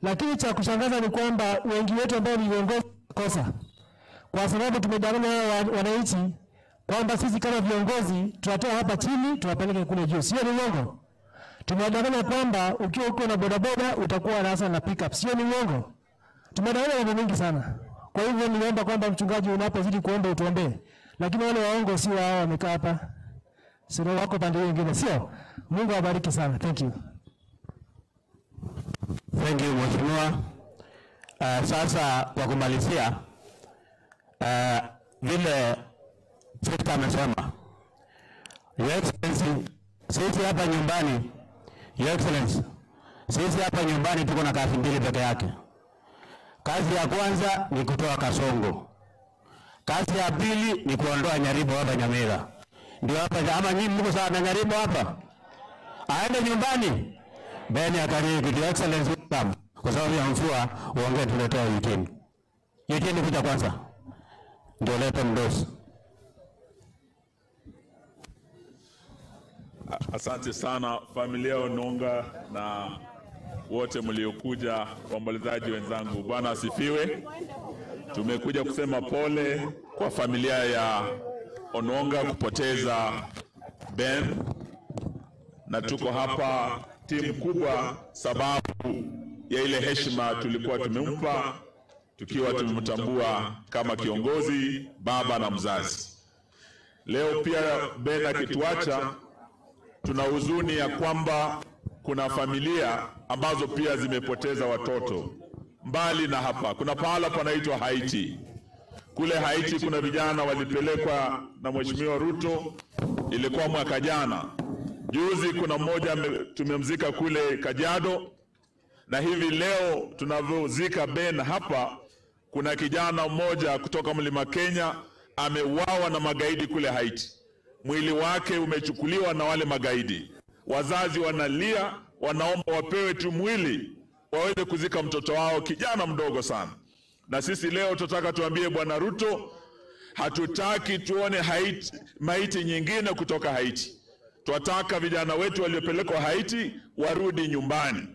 Lakini cha kushangaza ni kwamba wengi wetu ambao ni viongozi kosa, kwa sababu tumedanganya wananchi kwamba sisi kama viongozi tunatoa hapa chini tuwapeleke kule juu. Sio ni uongo? Tumewadanganya kwamba ukiwa uko na bodaboda utakuwa na na pickup. Sio ni uongo? Tumedanganya mambo mengi sana. Kwa hivyo niliomba kwamba mchungaji, unapozidi kuomba utuombee. Lakini wale waongo sio hao wamekaa hapa. Sio wako pande nyingine, sio? Mungu awabariki sana. Thank you. Thank you, Mheshimiwa. Sasa kwa kumalizia, vile Victor amesema, Your Excellency, sisi hapa nyumbani, Your Excellency, sisi hapa nyumbani tuko na kazi mbili peke yake. Kazi ya kwanza ni kutoa Kasongo. Kazi ya pili ni kuondoa Nyaribo hapa Nyamira. Ndio hapa, ama nyinyi mko sawa na Nyaribo hapa? Aende nyumbani. Beni akariki, Your Excellency, kwa sababu ya mvua uongee, tuletea Eugene. Eugene kuja kwanza. Ndio leta mdosi. Asante sana familia Ononga na wote mliokuja, waombolezaji wenzangu. Bwana asifiwe. Tumekuja kusema pole kwa familia ya Ononga kupoteza Ben, na tuko hapa timu kubwa sababu ya ile heshima tulikuwa tumempa tukiwa tumemtambua kama kiongozi, baba na mzazi. Leo pia Ben akituacha, tuna huzuni ya kwamba kuna familia ambazo pia zimepoteza watoto. Mbali na hapa, kuna pahala panaitwa Haiti. Kule Haiti kuna vijana walipelekwa na Mheshimiwa Ruto, ilikuwa mwaka jana. Juzi kuna mmoja tumemzika kule Kajiado, na hivi leo tunavyozika Ben hapa, kuna kijana mmoja kutoka Mlima Kenya ameuawa na magaidi kule Haiti. Mwili wake umechukuliwa na wale magaidi. Wazazi wanalia, wanaomba wapewe tu mwili waweze kuzika mtoto wao, kijana mdogo sana. Na sisi leo tunataka tuambie Bwana Ruto, hatutaki tuone Haiti, maiti nyingine kutoka Haiti. Tunataka vijana wetu waliopelekwa Haiti warudi nyumbani.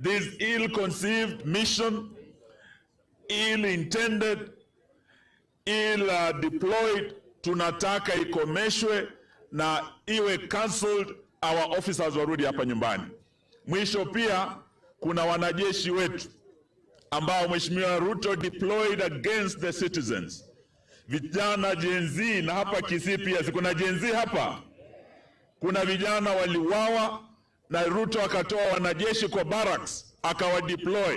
This ill-conceived mission, ill-intended, ill-deployed, tunataka ikomeshwe na iwe cancelled, our officers warudi hapa nyumbani. Mwisho pia kuna wanajeshi wetu ambao Mheshimiwa Ruto deployed against the citizens. Vijana Gen Z, na hapa Kisii pia si kuna Gen Z hapa? Kuna vijana waliuawa na Ruto akatoa wanajeshi kwa barracks akawa deploy.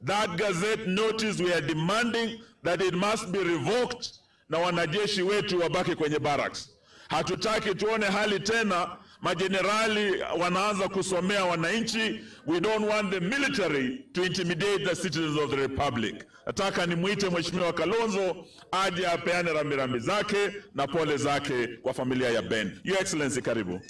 That gazette notice, we are demanding that it must be revoked na wanajeshi wetu wabaki kwenye barracks. Hatutaki tuone hali tena majenerali wanaanza kusomea wananchi. We don't want the military to intimidate the citizens of the republic. Nataka nimwite Mheshimiwa Kalonzo aje apeane rambirambi zake na pole zake kwa familia ya Ben. Your Excellency, karibu.